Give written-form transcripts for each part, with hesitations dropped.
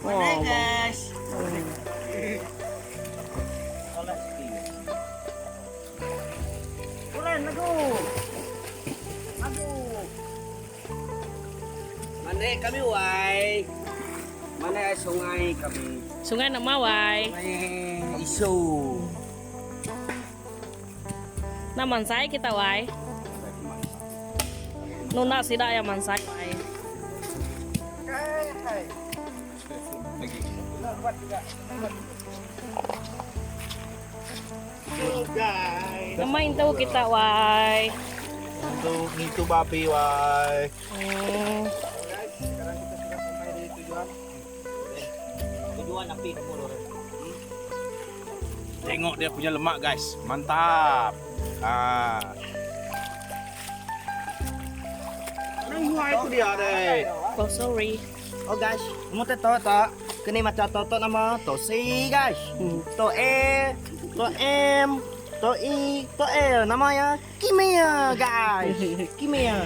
Mana guys? Kuran lagu. Lagu. Mana kami wai? Mana sungai kami? Sungai nama wai? Sungai Isu. Nama mansai kita wai? Nunda sida ya mansai wai. Nama intu kita wai? Intu ngintu babi wai. Hmm. Guys, sekarang kita sudah sampai di tujuan. Tujuan api Tengok dia punya lemak guys, mantap. Ah. Nengok itu dia deh. Oh sorry. Oh guys, kamu tak tahu tak? Kini macam tahu tak nama? To C guys. To E, to M, to I, to L. Namanya Kimia guys. Kimia.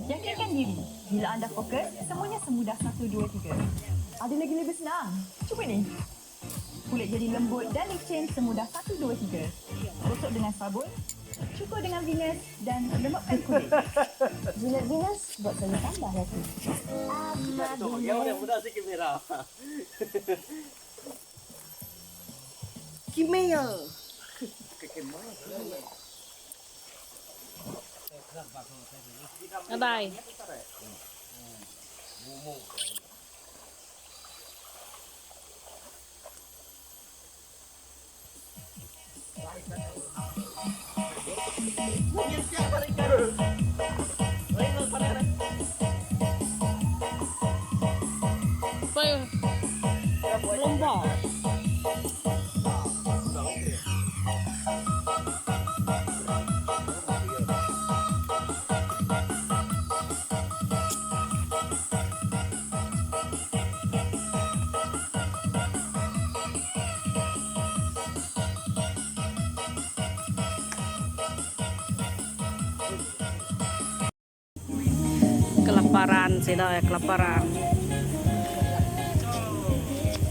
Yakinkan diri, bila anda fokus, semuanya semudah 1, 2, 3. Ada lagi lebih senang. Cuba ni. Kulit jadi lembut dan licin semudah 1, 2, 3. Gosok dengan sabun, cukur dengan Venus dan lembapkan kulit. Jilat Venus buat saya tambah lagi. Kimia. Nadai. Pai. Lomba. Kelaparan sida ya kelaparan.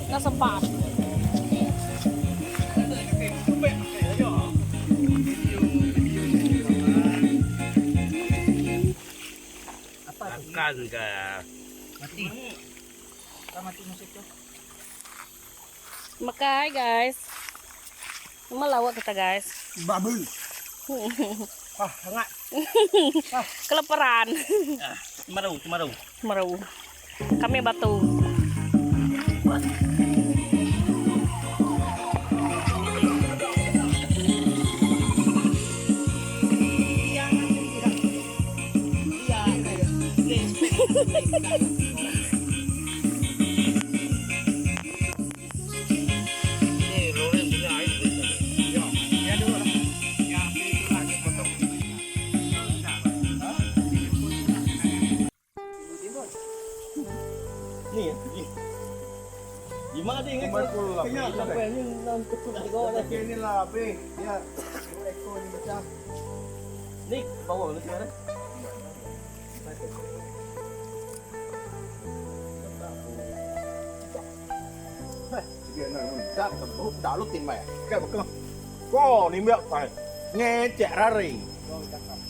Enda sempat. Makan ke? Mati. Tak mati musik tu. Makai guys. Melawak kita guys. Babu. Ah, hangat. Kelaparan. Kemarau, kemarau. Kemarau. Kami batu.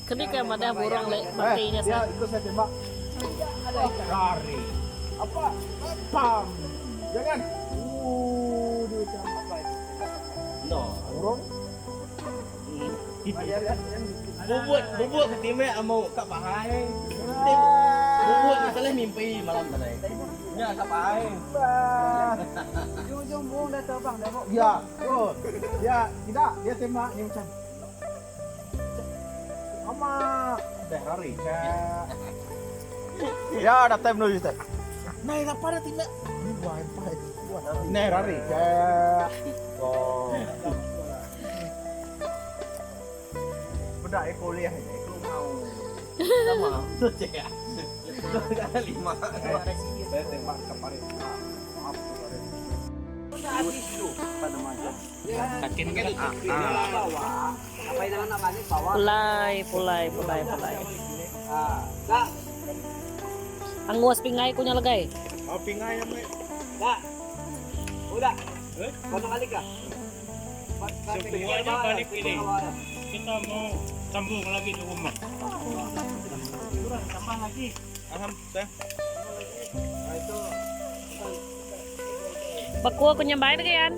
Keni ke madah burung le mati nya seh. Bubut, bubut ke timek amu ka pahai. Bubut ke telih mimpi malam tadi. Nya ka pahai. Ujung-ujung burung dah terbang dah. Ya, oh. Dia tidak, dia tembak dia macam Amak, dah lari. Ya, datai menuju tadi. Nai apa dah tindak? Ni buah empat. Nai lari. Oh. Peda ekor liah ni, ekor mau. Sama. Tu cek. Lima. Saya tembak ke parit. Maaf tu parit. Pulai, pulai, pulai, pulai. Angus pingai ku nya legai. Oh, pingai yang ni. Semuanya balik ini. Kita mau sambung lagi di rumah. Aham, saya. Bakua ku nya bai legai an.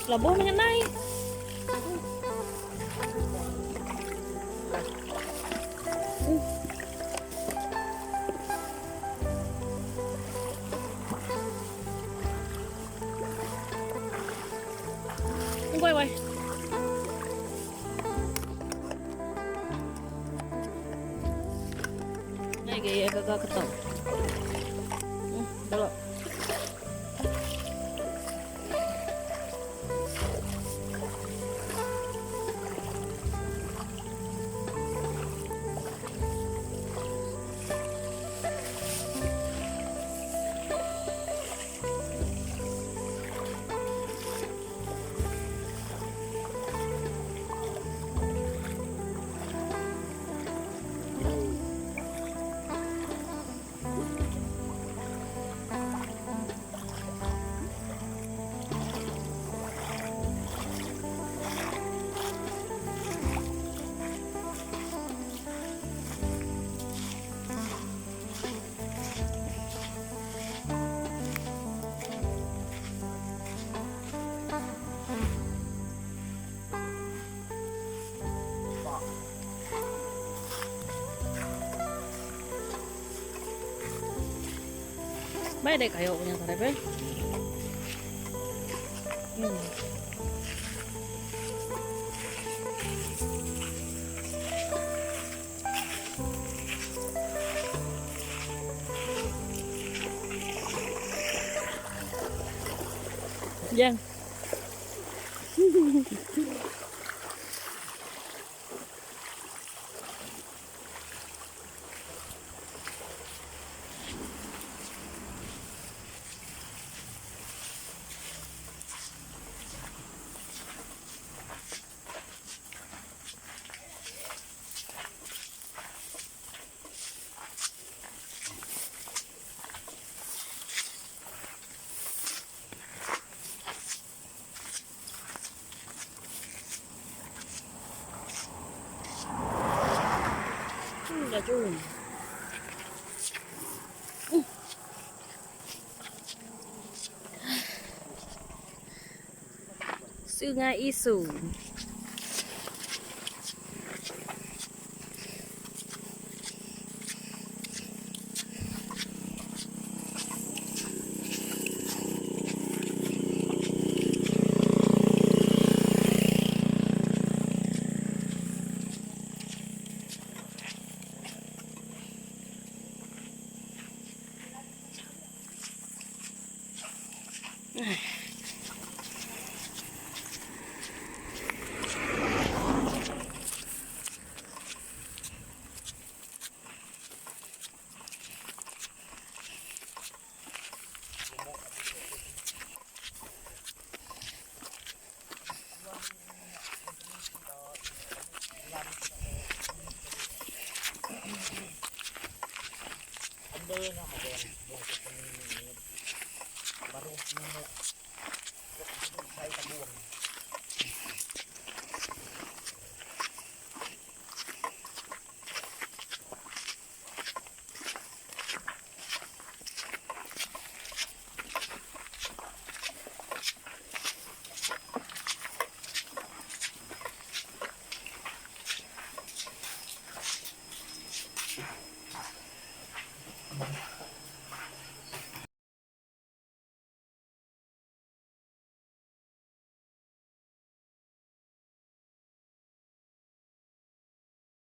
Labuh mengenai. Woi woi. Nai gaya gaga ketau. Dulu. Bai dek kayu punya tadi be. Jang. Racun. Sungai Isu.